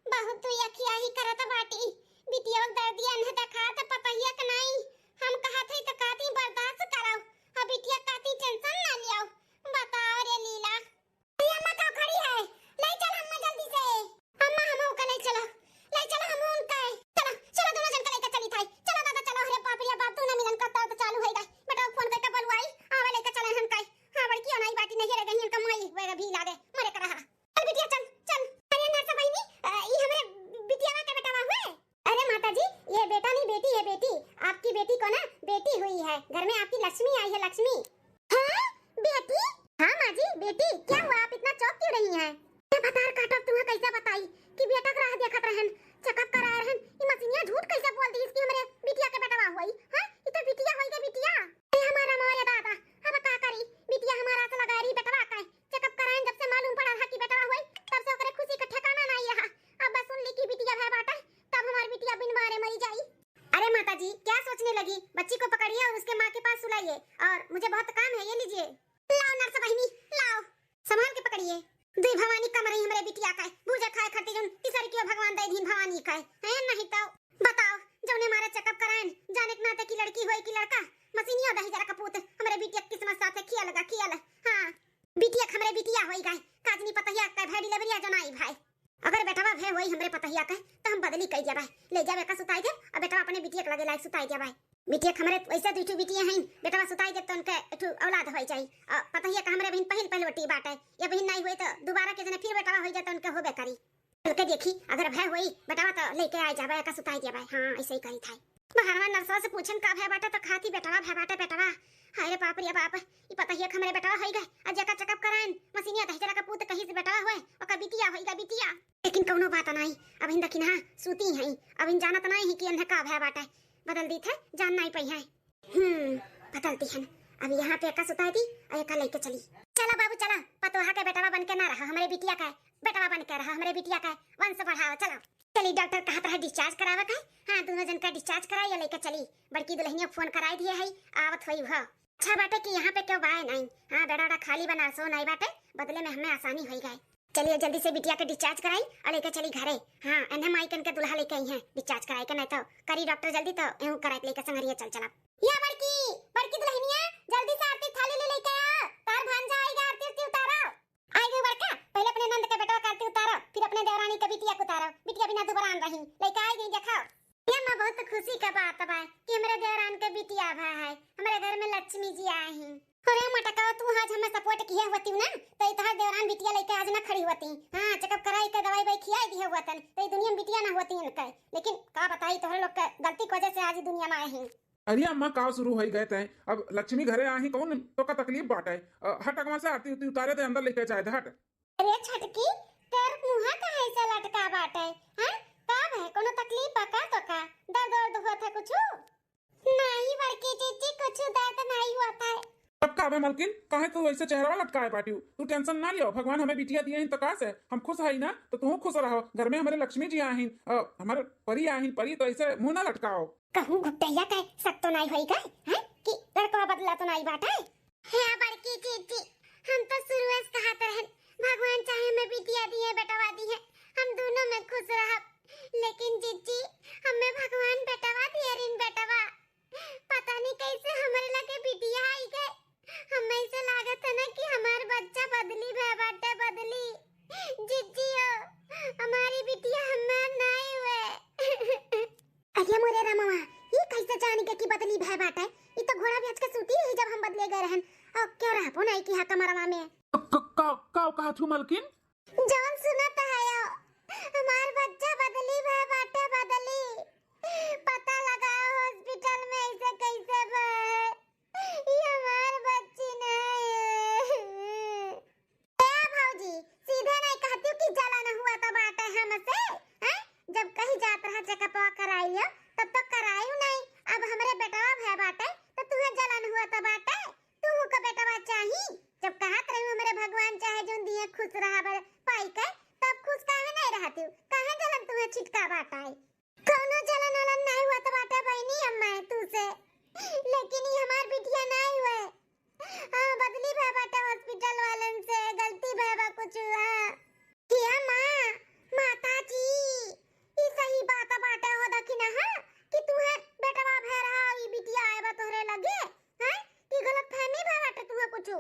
बहुत तू अखिया ही करत बाटी, बिटिया दर्दिया न देखा त पतहिया के नहीं, हम कहत हई त कहती बर्दाश्त कराओ, अब बिटिया कहती tension ना लियो। बताओ रे लीला। अरे अम्मा का खड़ी है? ले चल अम्मा जल्दी से। अम्मा हम ओका ले चलो। ले चलो हम उनका। चलो, चलो दोनों जन का लेकर चली थाई। चलो दादा चलो, अरे बाप रे बाप, दोनों मिलन का दर्द चालू है गाय। बेटा फोन करके बोलवाई, आवे लेकर चले हम काई। हाँ बड़की होना ही बाटी नहीं रह गई, इनका माई हुए भी लागे, मरे कर रहा। चल बिटिया चल, चल। अरे नर्स बहिनी, अ, ई हमरे बिटियावा के बेटावा हुए। अरे माता जी, ये बेटा नहीं बेटी है बेटी, आपकी बेटी को ना बेटी हुई है, घर में आपकी लक्ष्मी आई है, लक्ष्मी। हाँ बेटी? हाँ माँ जी बेटी, क्या हुआ, आप इतना चौंक क्यों रही हैं? ये बतार काटब तुम्हें कैसे बताई कि बेटा के राह देखत रहन, checkup कराए रहन, ये मशीनिया झूठ कैसे बोल दी इसकी हमरे बिटिया के बेटवा हुई, हाँ? ये तो बिटिया होई के बिटिया। अरे हमारा मोरे दादा, अब का करी, बिटिया हमारा से लगा रही बेटवा का, checkup कराए जब से मालूम पड़ा था कि बेटवा हुई, तब से ओकरे खुशी का ठिकाना नहीं रहा। अब बस सुन ली कि बिटिया है बाटा, तब हमारी बिटिया बिन मारे मरी जाई। अरे माता जी, क्या सोचने लगी? बच्ची को पकड़िए और उसके माँ के पास सुलाइए, और मुझे बहुत काम है, ये लीजिए। लाओ नर्स बहिनी, लाओ, संभाल के पकड़िए। दुई भवानी कम रही हमरे बिटिया का, भूजा खाए खातिर जौन तीसर कियो भगवान दे दीन भवानी का है, नहीं तो बताओ, जौने मारे checkup कराएन, जाने के नाते की लड़की होए की लड़का, मशीनिया दही जरा कपूत, हमरे बिटिया किस्मत साथे खिया लगा, खिया लगा। हाँ, बिटिया हमरे बिटिया होई गए, काजनी पतहिया का भाई delivery आ जनाई भाई। अगर बेटवा भे होई हमरे पतहिया के, त हम बदली कई जाबे। ले जाबे का सुताई दे, अब बेटवा अपने बिटिया के लगे लायक सुताई जाबे। बिटिया के हमरे वैसे दुइ ठो बिटिया हैं, बेटवा सुताई देब त उनके एक ठो औलाद होइ जाई। अ, पतोहिया के हमरे बहिन पहिल पहिल वटी बाटे, ये बहिन नाहीं होई त दोबारा के जने फिर बेटवा होइ जाए त उनके होबे करी। चल के देखी, अगर भय होई बेटवा त लेके आइ जाबे, एका सुताई देबे। हाँ, ऐसे ही करी था। बहरवा नर्सवा से पूछन का भय बाटे त खाती बेटवा भय बाटे बेटवा। हाय रे बाप रे बाप, ई पतोहिया के हमरे बेटवा होइ गए। अ जेका चेकअप कराइन, मशीनिया दहिजरा का पूत कहीं से बेटवा होए, ओका बिटिया होइ गए, बिटिया। लेकिन कौनो बात नाहीं, अबहिन देखी ना, सूती हैं, अबहिन जानत नाहीं है कि एन्हे का भय बाटे। बदल दी थे, जान नाहीं पइहैं। हम्म, बदल दी हन। अब यहाँ पे एका सुताई दी अउर एका लेके चली। चला बाबू, चला, पतोहा के बेटवा बन के ना रहा, हमरे बिटिया का बेटवा बन के रहा, हमरे बिटिया का वंश बढ़ावा, चला। चली, डॉक्टर कहत रहा discharge करावा का। हाँ, दुनो जन का discharge कराई या लेके चली। बड़की दुलहिनिया फोन कराई दिए है, आवत होई वह। अच्छा बाटे कि यहाँ पे केहू बाय नाहीं। हाँ, बेड़ा उड़ा खाली बा, नर्सो नाहीं बाटे, बदले में हमें आसानी होई गए। चलिए जल्दी से बिटिया के discharge कराई अउर लेके चली घरे। हाँ, एन्हे माई कन के दुल्हा लेके अइहैं discharge कराई के, नाहीं तो करी डॉक्टर जल्दी तो एहू कराई लेके संगरिया चल चला। या बड़की, बड़की दुलहिनिया, जल्दी से आरती थाली ले लेके आओ, तार भांजा आइगा, आरती उरती उतारो। आइ गई बड़का, पहिले अपने नंद के बेटवा के आरती उतारो, फिर अपने देवरानी के बिटिया के उतारो, बिटिया बिना दुबरान रही, लेके आइ गई, देखाओ। ये अम्मा बहुत खुशी का बात बा कि हमरे देवरान के बिटिया भा है, हमरे घर में लक्ष्मी जी आई हैं। अरे मटकाओ, तू आज हमें support किहे होती ना, तो ई तोहर देवरान बिटिया लेके आज ना खड़ी होती। हाँ, चेकअप कराई के दवाई ववाई खियाई दिहे होतन, तो ई दुनिया में बिटिया ना होती इनके। लेकिन का बताई, तोहरे लोग के गलती की वजह से आज ई दुनिया में आए हैं। अरे अम्मा, का शुरू होई गए तैं? अब लक्ष्मी घरे आही, कौन तोका तकलीफ बाटे? अ, हट अगवा से, आरती उरती उतारे दे, अंदर लेके जाए दे, हट। अरे छोटकी, तोर मुँहा काहे से लटका बाटे? हैं? का भे, कोनो तकलीफ बा का तोका? दर्द वर्द होत है कुछु? नाहीं बड़की जीजी, कुछु दर्द नाहीं होत है। तब का बे मलकिन, काहे तू ऐसे चेहरा लटकाए बाटियो? तू tension ना लियो, भगवान हमें बिटिया दिए हैं तो का से? हम खुश हई ना, तो तू खुश रहो। घर में हमरे लक्ष्मी जी आहिन, अ, हमर परी आहिन, परी तो ऐसे मुँह ना लटकाओ। कहूँ घुटैया के शक तो नाहीं होई गए, हैं? कि लड़कवा बदला तो नाहीं बाटे? हे बड़की जीजी, हम तो शुरुए से कहत रहन, भगवान चाहे हमें बिटिया दिए, बेटवा दिए, हम दुनो में खुश रहब। लेकिन जीजी, हमें भगवान बेटवा दिए रिन, बेटवा। पता नहीं कैसे हमरे लगे बिटिया आई गए। हमें ऐसे लागत है ना कि हमार बच्चा बदली भे बाटे, बदली। जीजी हो, हमारी बिटिया हमार नाहीं हुए। अरे मोरे रामवा, ई कैसे जानी के कि बदली भय बाटे? ई तो घोड़ा बेच के सूती रही जब हम बदले गए रहन। और क्यों रहबो नाहीं कि हा कमरवा में। क-, क-, का, का कहा थू मलकिन? जौन सुनत है यो, हमार बच्चा बदली भय बाटे, बदली। पता लगाओ hospital में ऐसे कैसे भय। ई हमार बच्ची नाहीं है। ए भौजी, सीधे नाहीं कहतियो कि जलन हुआ तो बाटे हमसे, हैं? जब कही जात रहा चेकअपवा कराई लियो, तब तो करायु नाहीं। अब हमरे बेटवा भय बाटे, तो तुहे जलन हुआ तो बाटे, तुहू का बेटवा चाही। जब कहत रही हमरे भगवान चाहे जौन दिए खुश रहा बर पाई के, तब खुश काहे नाहीं रहतियो? काहे जलन तुहे छिटका बाटे? कौनो जलन वलन नाहीं हुआ तो बाटे बहिनी अम्मा तू से, लेकिन ई हमार बिटिया नाहीं हुए। हाँ, बदली भय बाटे hospital वालन से, गलती भय बा कुछ, हाँ। किया माँ, माता जी, ई सही बात बाटे हो दखिना, हाँ, कि तुहे बेटवा भय रहा, ई बिटिया आए बा तोहरे लगे, हैं? कि गलतफहमी भय बाटे तुहे कुछ?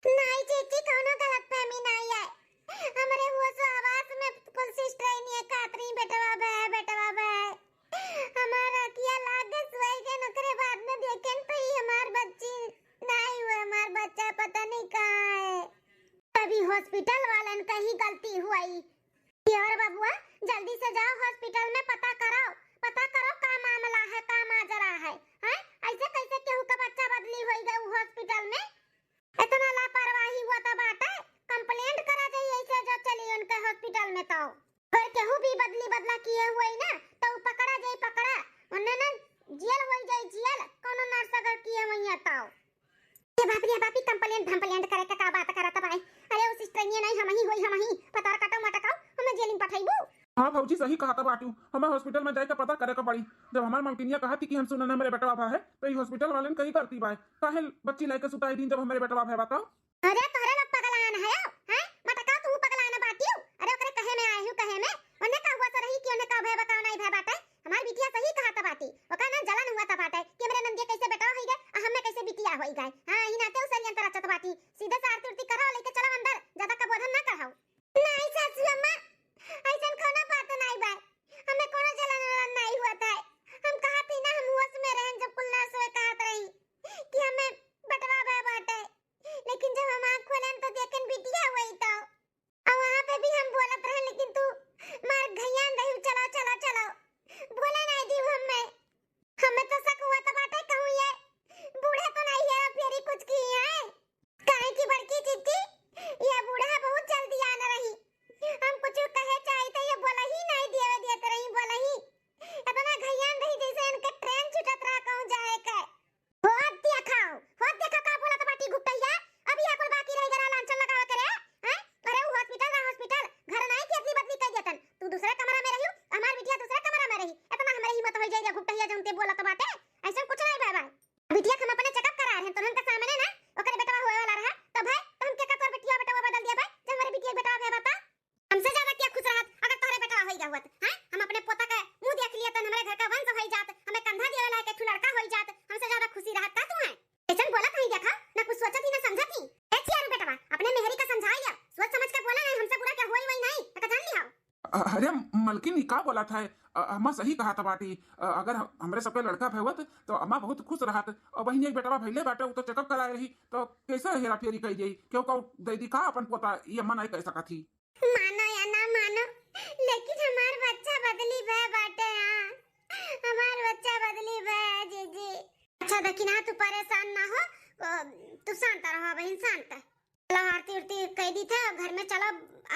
नाहीं चेची, कौनो गलतफहमी नाहीं है। हमरे होश हवास में कुल सिस्टरनिया कहत रही, "बेटवा भय, बेटवा भय।" हमार अखिया लाग के सोई गए, ओकरे बाद में देखेन तो ई हमार बच्ची नाहीं हुए, हमार बच्चा पता नहीं कहाँ है। तभी hospital वालन का ही गलती हुई। कि और बबुआ, जल्दी से जाओ hospital में पता कराओ, पता करो का मामला है, का माजरा है, हैं? ऐसे कैसे केहू का बच्चा बदली होई गए उ hospital में? इतना लापरवाही हुआ तो बाटे, complaint करा जाई ऐसे जो चली उनके hospital में तो। अगर केहू भी बदली बदला किए हुए ना, तो उ पकड़ा जाई, पकड़ा। उन्हें ना जेल होई जाई, जेल, कोनो nurse अगर किए हुए हैं तो। ए बाप रे बापी, complaint भम्पलेंट करे के का बात करत बाई? अरे उ सिस्टरनिया नाहीं, हमही होई, हमही। पतार काटो मटकाओ, हमें जेल में पठाइबू? हाँ भौजी, सही कहत बाटू, हमें hospital में जाए के पता करे के पड़ी। जब हमार मलकिनिया कहत थी कि हम सुनन हमरे बेटवा भा है, तो ई hospital वालन कही करती बाय, काहे बच्ची लेके सुताई दिन जब हमरे बेटवा भा बताओ? अरे तोहरे लोग पगलान है, हैं? मटकाओ तू पगलान बाटियो। अरे ओकरे कहे में आए हूँ, कहे में। ओने का हुआ सो रही कि ओने का भय बताओ नाहीं भय बाटे। हमार बिटिया सही कहत बाटी, ओका ना जलन हुआ त बाटे कि हमरे नंदिया कैसे बेटवा होई गए, आ हमें कैसे बिटिया होई गए। हाँ, ई नाते उ षड्यंत्र रचत बाटी। सीधे से आरती उरती करो, लेके चलो अंदर, ज्यादा कबोधन ना कढ़ाओ। नाहीं सासू अम्मा, ऐसन कोनो बात नाहीं बा, हमें कोनो जलन वलन नाहीं हुआ था। हम कहा थी ना, हम होश में रहन जब कुल nurse कैसन बोलत हई देखा, ना कुछ सोचत ही ना समझत ही। ए छियारू बेटवा, अपने मेहरी का समझाई जा, सोच समझ के बोला है, हमसे बुरा क्या होई वही नहीं, तो जान लिया। अ-, अरे मलकिन, ई का बोलत है? अ, अम्मा सही कहत बाटी। अ, अगर हम, हमरे सबके लड़का भवत तो अम्मा बहुत खुश रहत। और बहिनी एक बेटवा भइले बाटे, उ तो चेकअप कराए रही, तो कैसे हेरा फेरी कई जाई? केहू का दे दी का अपन पोता? ई अम्मा नहीं कह सकत ही। मानो या ना मानो, लेकिन हमार बच्चा बदली भय बाटे। हाँ, हमार बच्चा बदली भय है, जीजी। अच्छा देखी ना, तू परेशान ना हो, अ, तू शांत रहो बहन, शांत। चलो आरती उरती कह दी थे, घर में चलो,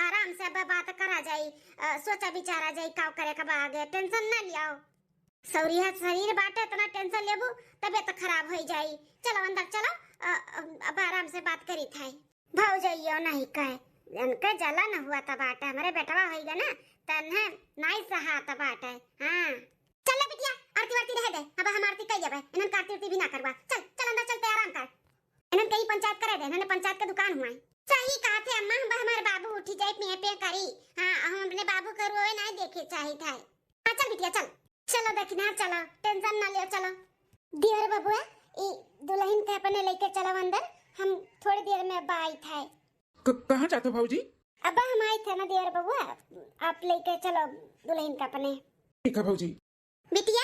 आराम से अब बात करा जाई, अ, सोचा विचारा जाई, का करे के बा आगे, टेंशन ना लियाओ। सौरिया शरीर बाटे, इतना टेंशन लेबू, तबीयत खराब हो जाई। चलो अंदर चलो, अ, अ, अब आराम से बात करी थे। भौजइयो नहीं कहे, इनके जलन हुआ त बाटे, हमरे बेटवा होइगा ना, तन्हे नहीं सहात बाटे। हाँ, चल ले बिटिया, आरती वारती रहे दे, अब हम आरती कह लेबे, इन्हन का आरती उरती भी ना करवा। चल, चल अंदर चल, ते आराम कर। इन्हन कहीं पंचायत करे दे, इन्हन पंचायत के दुकान हुआ है। सही कहा थे अम्मा, हम हमारे बाबू उठी जाए, पिए पिए करी। हाँ, हम अपने बाबू के रोए नहीं देखे चाहिए था। हाँ, चल बिटिया, चल। चलो दखिनहा, चलो, टेंशन ना लियो, चलो। दियर बबुआ, ई दुल्हन के अपने लेके चलो अंदर, हम थोड़ी देर में अब आई थे। क-, कहाँ जाते हो भौजी? अब हम आई थे ना दियर बबुआ, आप लेके चलो दुल्हन के अपने। ठीक है भौजी। बिटिया,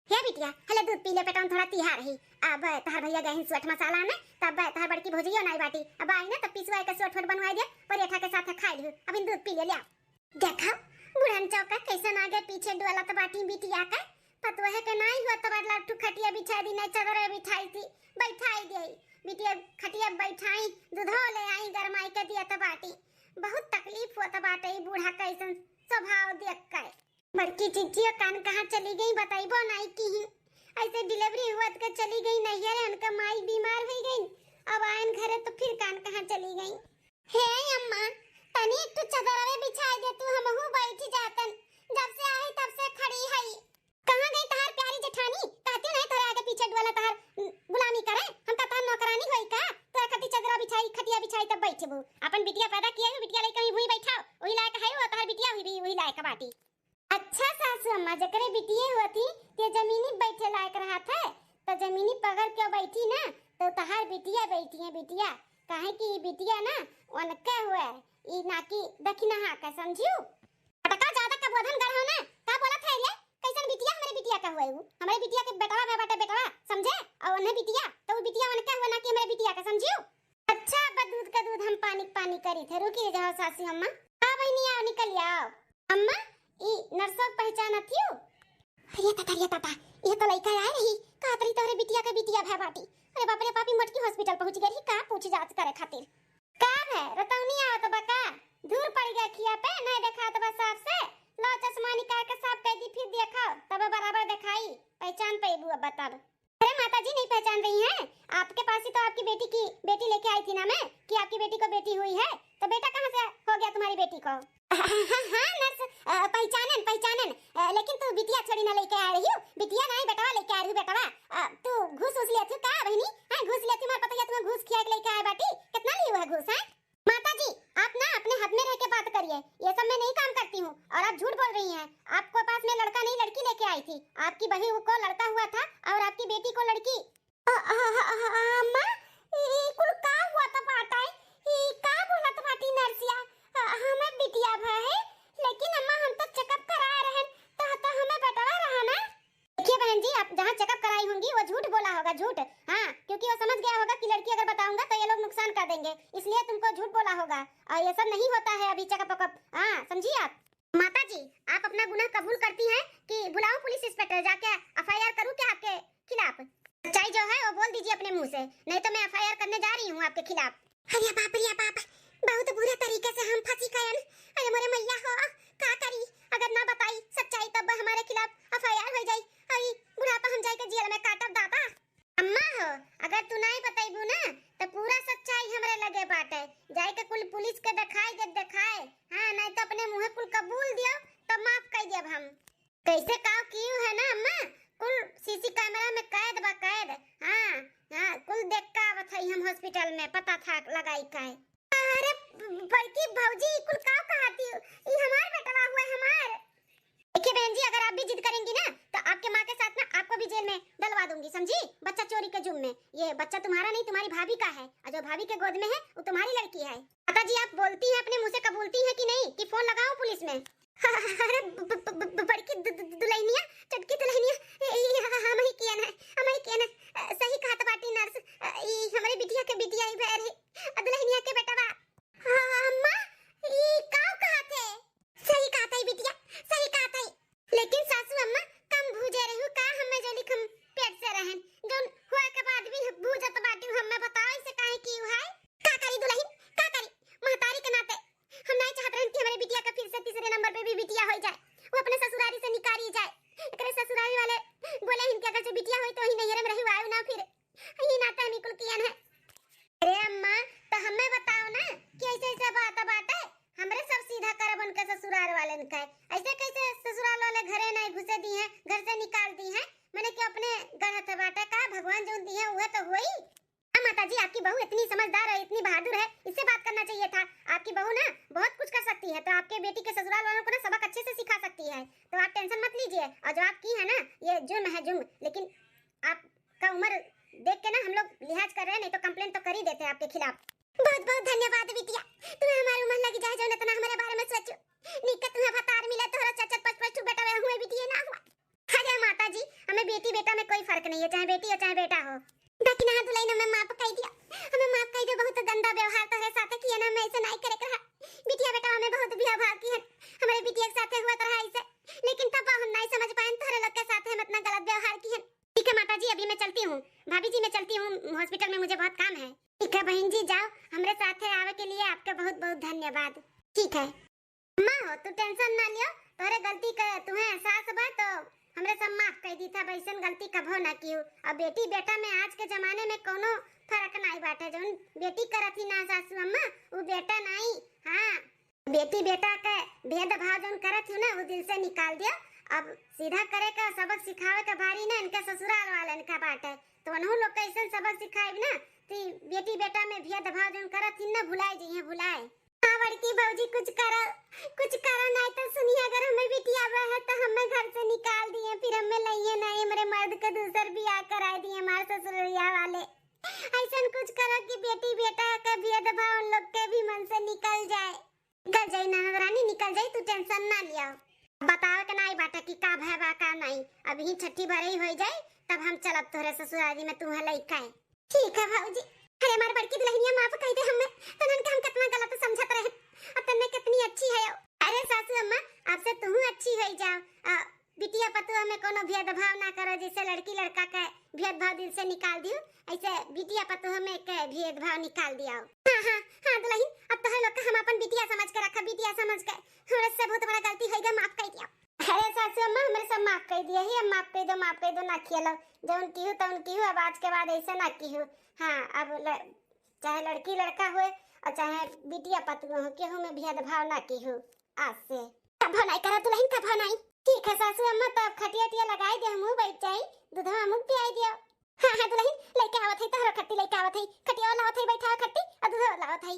हे बिटिया, हले दूध पी ले, पेटवा में थोड़ा तिहा रही। अब तहार भैया गए हैं सोट मसाला में, तब तहार बड़की भौजियो नाई बाटी। अब आई ना, तब पिसवा के सोट वोट बनवाई दे, परेठा के साथ खाई लिहू। अब इन दूध पी ले, ले आ। देखा, बुढ़न चौका कैसन आगे पीछे डोलत बाटी बिटिया के। पतोहे के नाई हुआ तब लट्ठू खटिया बिछाई दी, नहीं चदर बिछाई थी, बैठाई दे। बिटिया खटिया बैठाई, दूधो ले आई, गरमाई के दिया त बाटी। बहुत तकलीफ हुआ त बाटे, ई बूढ़ा कैसन स्वभाव देख के। बड़की चिच्चियो कान कहाँ चली गई, बताइबो नाई की। ऐसे डिलीवरी हुआ त के चली गई नैहर, उनका माई बीमार हुई गई। अब आयन घरे तो फिर कान कहाँ चली गई। हे अम्मा, तनी एक ठो चदरवे बिछाई दे तू, हमहू बैठ जातन। जब से आई तब से खड़ी हई। कहाँ गई तहार प्यारी जेठानी? कहती नहीं तोरे आगे पीछे डुअला तहार गुलामी करे। हम का तहार नौकरानी होई का? तोरे खातिर चदरा बिछाई, खटिया बिछाई तब बैठबू। अपन बिटिया पैदा किए हो, बिटिया लेके वहीं भुई बैठाओ। वही लायक है वो तहार बिटिया हुई भी वही लायक बाटी। अच्छा सासू अम्मा, जेकरे बिटिये होती ते जमीनी बैठे लायक रहत है, तो जमीनी पकड़ के बैठी ना, तो तहार बिटिया बैठी है बिटिया, काहे कि ई बिटिया ना उनके हुए, ई ना कि दखिनहा के, समझियो? अटका ज्यादा का बोधन गढ़ो ना, का बोलत है रे? कैसन बिटिया हमरे बिटिया का हुए उ? हमरे बिटिया के बेटवा में बाटे बेटवा, समझे? और उन्हें बिटिया, तो उ बिटिया उनके हुए ना कि हमरे बिटिया का, समझियो? अच्छा, अब दूध का दूध हम पानी के पानी करी थे, रुकी जाओ सासू अम्मा। हाँ बहिनी, आओ निकल आओ। अम्मा, ई नर्सों के पहचानत हियो? अरे ताता, अरे ताता, ये तो लइका आए रही, कहत रही तोहरे बिटिया के बिटिया भय बाटी। अरे बाप रे बाप, ई मोटकी हॉस्पिटल पहुँच गई रही का पूछ जाँच करे खातिर। का भय, रतौनी आवत बा का? धूर पड़ गया खिया पे, नहीं देखात बा साफ से। लो चश्मा निकाल के साफ कर दी, फिर देखाओ, तब बराबर देखाई, पहचान पैबू अब तब। अरे माता जी, नहीं पहचान रही हैं? आपके पास ही तो आपकी बेटी की, बेटी लेके आई थी ना मैं, कि आपकी बेटी को बेटी हुई है, तो बेटा कहाँ से हो गया तुम्हारी बेटी को? हाँ, हाँ, हाँ, नर्स, अ, पहचानन, पहचानन, अ, लेकिन तू बिटिया थोड़ी ना लेके आ रही हो, बिटिया ना, बेटवा लेके आ रही हो, बेटवा। अ, तू घूस उस लेती हो का बहिनी? हैं, घूस लेती हो, हमारे पता है तुम्हें घूस खिया के लेके आए बाटी, कितना ली हुआ है घूस, हैं? माता जी, आप ना अपने हद में रह के बात करिए, ये सब मैं नहीं काम करती हूँ और आप झूठ बोल रही हैं। आपको पास में लड़का नहीं, लड़की लेके आई थी। आपकी बहू को लड़का हुआ था और आपकी बेटी को लड़की। अ, अ, अ, अ, अ, अम्मा, ई कुल का हुआ था बाटा है? ई का बोलत बाटी नर्सिया? अ, हमें बिटिया भा है, लेकिन अम्मा हम तो चेकअप करा रहे हैं, तो, तो हमें बेटवा रहा ना। देखिए बहन जी, आप जहाँ चेकअप कराई होंगी वो झूठ बोला होगा, झूठ। हाँ, क्योंकि वो समझ गया होगा कि लड़की अगर बताऊंगा तो ये लोग नुकसान कर देंगे, इसलिए तुमको झूठ बोला होगा। और ये सब नहीं होता है अभी चेकअप वेकअप, हाँ, समझिए आप। माता जी, आप अपना गुनाह कबूल करती हैं कि बुलाऊं पुलिस इंस्पेक्टर, जाके एफआईआर करूं क्या आपके खिलाफ? सच्चाई जो है वो बोल दीजिए अपने मुंह से, नहीं तो मैं एफआईआर करने जा रही हूँ आपके खिलाफ। अरे बाप रे बाप, बहुत बुरे तरीके से हम फंसी गयन। अरे मोरे मैया हो, का करी? अगर ना बताई सच्चाई तब हमारे खिलाफ एफआईआर हो जाई। अरे बुढ़ापा हम जाके जेल में काटब दादा। अम्मा हो, अगर तू नहीं बतैबू ना तो पूरा सच्चाई हमरे लगे बाटे। जाए के कुल पुलिस के दिखाई दे, दिखाए। हाँ, नहीं तो अपने मुँहे कुल कबूल दियो तो माफ कर देब हम। कैसे काव कियो है ना अम्मा, कुल सीसी कैमरा में कैद बा कैद। हाँ, हाँ, कुल देख के आवत है हम हॉस्पिटल में, पता था लगाई का है। अरे बड़की भौजी, ई कुल काव कहती हो? ई हमार बेटवा हुआ, हमार। देखिए बहन जी, अगर आप भी जिद करेंगी ना, तो आपके माँ के साथ ना आपको भी जेल में डलवा दूंगी, समझी? बच्चा चोरी के जुर्म में। ये बच्चा तुम्हारा नहीं, तुम्हारी भाभी का है, और जो भाभी के गोद में है, वो तुम्हारी लड़की है। माता जी, आप बोलती हैं, अपने मुँह से कबूलती हैं कि नहीं कि फोन लगाऊं पुलिस में? अरे ब-, ब-, ब-, ब-, बड़की दु-, दु-, दुल्हनिया, छोटकी दुल्हनिया, ए, ए, ह-, ह-, हम ही किया ना, हम ही किया ना। अ, सही कहत बाटी नर्स, अ, ई हमरे बिटिया के बिटिया ही भय रही, अ, दुल्हनिया के बेटवा। हाँ, अम्मा, ई का कहत है? सही कहत है बिटिया, सही कहत है। लेकिन सासू अम्मा, कम भूजे रहू का, हमें जो लिखम पेट से रहन, जौन हुआ के बाद भी भूजत बाटी, हमें बताओ इसे काहे की है? का करी दुल्हन, का करी? महतारी के नाते हम नहीं चाहत रहन कि हमारे बिटिया का फिर से तीसरे नंबर पे भी बिटिया हो जाए, वो अपने ससुरारी से निकाली जाए। एकरे ससुरारी वाले बोले हिन कि अगर जो बिटिया होई तो ही नैहरे में रही, आयो ना फिर। यही नाते हम कुल कियन है। अरे अम्मा, तो हमें बताओ ना कि ऐसे ऐसे बात बाटे, हमरे सब सीधा करब उनके ससुराल वाले के। ऐसे कैसे ससुराल वाले घरे नहीं घुसे दी हैं, घर से निकाल दी हैं? मैंने क्यों अपने गढ़ हथे बाटे का? भगवान जो दी है वह तो हुई। हाँ माता जी, आपकी बहू इतनी समझदार और इतनी बहादुर है, इससे बात करना चाहिए था। आपकी बहू ना बहुत कुछ कर सकती है, तो आपके बेटी के ससुराल वालों को ना सबक अच्छे से सिखा सकती है। तो आप टेंशन मत लीजिए, और जो आप की है ना, ये जुर्म है जुर्म, लेकिन आपका उम्र देख के ना हम लोग लिहाज कर रहे हैं, नहीं तो कंप्लेन तो कर ही देते हैं आपके खिलाफ। बहुत बहुत धन्यवाद बिटिया, तुम्हें हमारी उम्र लग जाए जो इतना हमारे बारे में सोचो। निका तुम्हें भतार मिला, तोहरा चार चार पाँच पाँच ठो बेटा हुए, बिटिया ना हुआ। अरे माता जी, हमें बेटी बेटा में कोई फर्क नहीं है, चाहे बेटी हो चाहे बेटा हो। बाकी ना दुल्हन, हमें माफ कर दिया, हमें माफ कर दो। बहुत गंदा व्यवहार तोहरे साथे किया ना, हमें ऐसे नहीं करे के रहा। बिटिया बेटा हमें बहुत भी अभाव की है, हमारे बिटिया के साथे हुआ तो रहा ऐसे, लेकिन तब हम नहीं समझ पाए तोहरे लोग के साथे हम इतना गलत व्यवहार की है। ठीक है माता जी, अभी मैं चलती हूँ, भाभी जी मैं चलती हूँ, हॉस्पिटल में मुझे बहुत काम है। ठीक है बहन जी, जाओ, हमरे साथे आवे के लिए आपका बहुत बहुत धन्यवाद। ठीक है। अम्मा हो, तू टेंशन ना लियो, तोहरे गलती का तुम्हें एहसास बा तो हमरे सब माफ कर दी था, वैसन गलती कभो ना कियो। अब बेटी बेटा में आज के जमाने में कोनो फर्क नाई बाटे, जौन बेटी करत ही ना सासू अम्मा, वो बेटा नाई। हाँ, बेटी बेटा के भेदभाव जौन करत ही ना, वो दिल से निकाल दियो। अब सीधा करे का, सबक सिखावे का भारी ना इनके ससुराल वाले इनका बाटे, तो उन्हों लोग कैसन सबक सिखाए ना, तो बेटी बेटा में भेदभाव जौन करत ही ना, भुलाए जइहे, भुलाए। हाँ बड़की भौजी, कुछ करो, कुछ करो, नहीं तो सुनिए, अगर हमें बिटिया है तो हमें घर से निकाल दिए, फिर हमें लइए नहीं, हमारे मर्द के दूसर बियाह कराए दिए हमारे ससुररिया वाले। ऐसन कुछ करो कि बेटी बेटा का भेदभाव उन लोग के भी मन से निकल जाए। निकल जाई ननद रानी, निकल जाई, तू टेंशन ना लिया। बतावे के नाई बाटे कि का भय बा का नाई, अभी छठी भरई हो जाई, तब हम चलब तोहरे ससुरारी में, तू है लइका है। ठीक है भौजी। अरे हमार बड़की दुल्हनिया, माफ कह दे हमें, तनन के हम कितना गलत समझत रहे। अब तन्ने कितनी अच्छी है। अरे सासू अम्मा, आपसे तुहू अच्छी हो जाओ। आ, बिटिया पतोह में कोनो भेदभाव ना करो, जैसे लड़की लड़का के भेदभाव दिल से निकाल दियो, ऐसे बिटिया पतोह में के भेदभाव निकाल दिया। हाँ, हाँ, हाँ दुल्हन, अब तोहरे लोग के हम अपन बिटिया समझ के रखा, बिटिया समझ के। हमरे से बहुत बड़ा गलती हो गया, माफ कर दिया। अरे सासू अम्मा, हमरे सब माफ कर दिया ही, अब माफ कर दो, माफ कर दो, ना खेलो। जौन किहू तौन किहू, अब आज के बाद ऐसे ना किहू। हाँ, अब ल-, चाहे लड़की लड़का होए और चाहे बिटिया पतोह हो, केहू में भेदभाव ना किहू आज से। कभो नहीं करा दुल्हन, कभो नहीं। ठीक है सासू अम्मा, तो अब खटिया उटिया लगाई दे, हमहू बैठ जाई, दूधवा हमहू पियाई दियो। हाँ, हाँ दुल्हन, लेके आवत है तोहरो खट्टी, लेके आवत है, खटिया लावत है, बैठाओ खट्टी, और दूधवा लावत है।